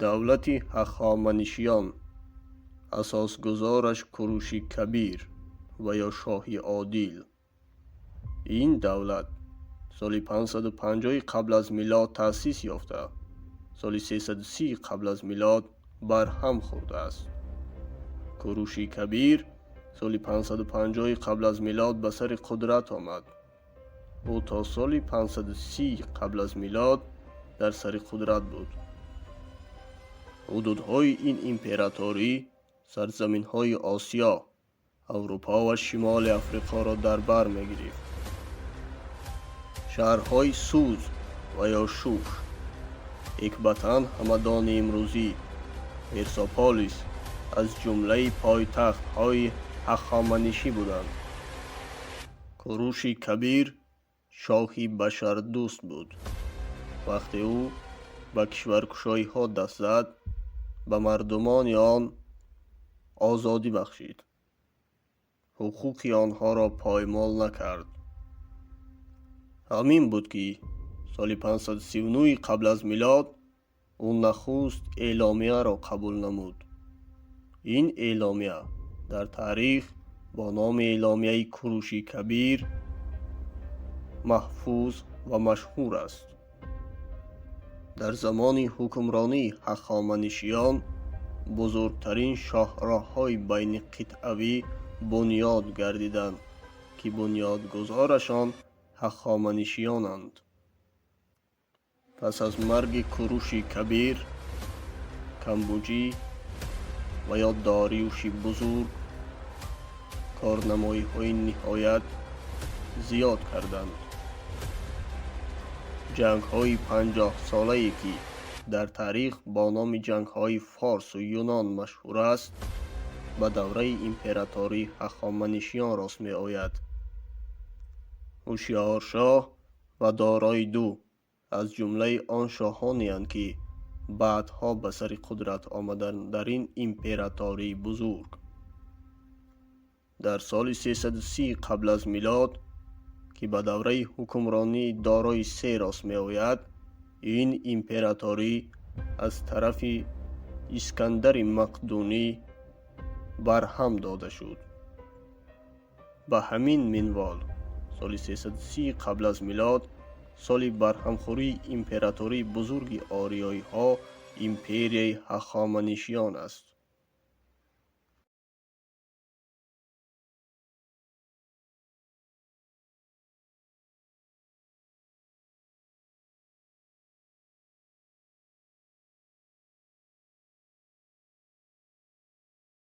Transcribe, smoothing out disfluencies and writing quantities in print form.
Давлати Ҳахоманишиён, асосгузораш Куруши Кабир ва ё шоҳи одил. Ин давлат соли 550 қабл аз милод таъсис ёфта, соли 330 қабл аз милод барҳам хӯрдааст. Куруши Кабир соли 550 қабл аз милод ба сари қудрат омад. Ӯ то соли 530 қабл аз милод дар сари қудрат буд. Ҳудудҳои ин императорӣ сарзаминҳои Осиё, Аврупо ва Шимоли Африқоро дар бар мегирифт. Шаҳрҳои Суз ва ё Шуш, Экбатан, Ҳамадони имрӯзӣ, Персополис аз ҷумлаи пойтахтҳои ҳахоманишӣ буданд. Куруши Кабир шоҳи башардӯст буд. Вақте ӯ ба кишваркушоиҳо даст зад, ба мардумони он озодӣ бахшид, ҳуқуқи онҳоро поймол накард. Ҳамин буд, ки соли 539 қабл аз милод ӯ нахуст эъломияро қабул намуд. Ин эъломия дар таърих бо номи Эъломияи Куруши Кабир маҳфуз ва машҳур аст. Дар замони ҳукмронии ҳахоманишиён бузургтарин шоҳроҳҳои байниқитъавӣ бунёд гардиданд, ки бунёдгузорашон ҳахоманишиёнанд. Пас аз марги Куруши Кабир, Камбуҷӣ ва ё Дориюши Бузург корнамоиҳои ниҳоят зиёд карданд. Ҷангҳои 50-солае, ки дар таърих бо номи ҷангҳои форсу юнон машҳур аст, ба давраи императории ҳахоманишиён рост меояд. Ҳушёршоҳ ва Дорои Ду аз ҷумлаи он шоҳонеанд, ки баъдҳо ба сари қудрат омаданд дар ин императории бузург. Дар соли 330 қабл аз милод, ки ба давраи ҳукмронии Дорои Се рост меояд, ин императорӣ аз тарафи Искандари Мақдунӣ барҳам дода шуд. Ба ҳамин минвол, соли 330 қабл аз милод соли барҳамхӯрии императории бузурги ориёиҳо, империяи Ҳахоманишиён аст.